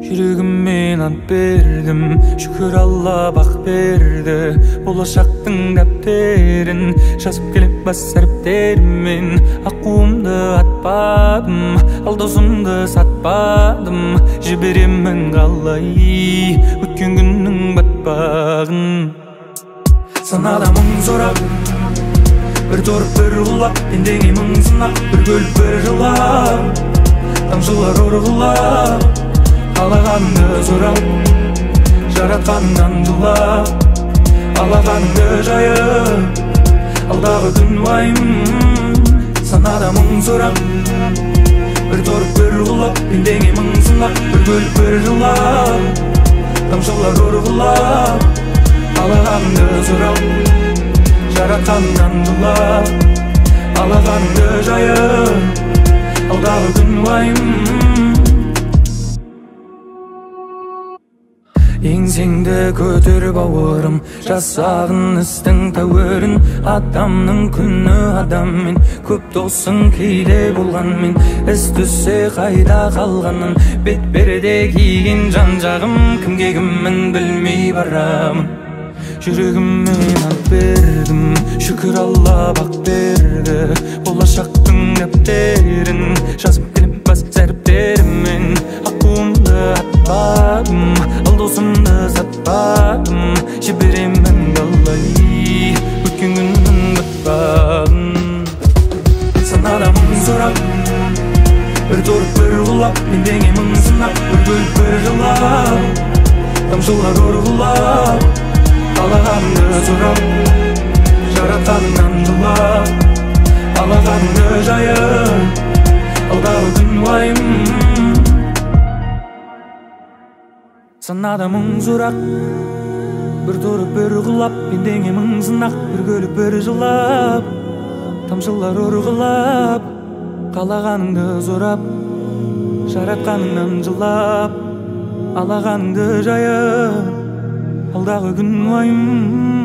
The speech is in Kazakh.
Жүрегіммен ант бердім, шүкір Алла бақ берді. Болашақтың дәптерін жазып келіп бас әріптермен. Аққуымды атпадым, ал досымды сатпадым. Жіберемін қалай өткен күннің батпағын. Санада мың сорап, бір торып бір құлап, пендеңе мың сынап, бір күліп бір жылап, тамшылар ұрғылап, қалағаныңды сұрап, жаратқаныңнан жылап, алақаныңды жайып, алдағы күн уайым. Санада мың сорап, бір торып бір құлап, пендеңе мың сынап, бір күліп бір жылап, тамшылар ұрғылап, қалағаныңды сұрап, жаратқаныңнан жылап, алақаныңды жайып, алдағы күн уайым. Еңсеңді көтер бауырым, жасағын істің тәуірін. Адамның күні адаммен, көп досың кейде болғанмен, із түссе қайда қалғанын, бет перде киген жан жағым, кімге кіммін білмей барамын. Жүрегіммен ант бердім, шүкір Алла бақ берді. Болашақтың дәптерін жазып келіп бас әріптерімен. Аққуымды атпадым, ал досымды сатпадым. Жіберемін қалай өткен күннің батпағын. Санада мың сорап, бір торып бір құлап, пендеңе мың сынап, бір күліп бір жылап, тамшылар ұрғылап, қалағаныңды сұрап, жаратқаныңнан жылап, алақаныңды жайып, алдағы күн уайым. Санада мың сұрақ, бір тұрып бір құлап, пендеңе мың сынақ, бір күліп бір жылап, тамшылар ұрғылап, қалағаныңды сұрап, жаратқаныңнан жылап, алақаныңды жайып, алдағы күн уайым.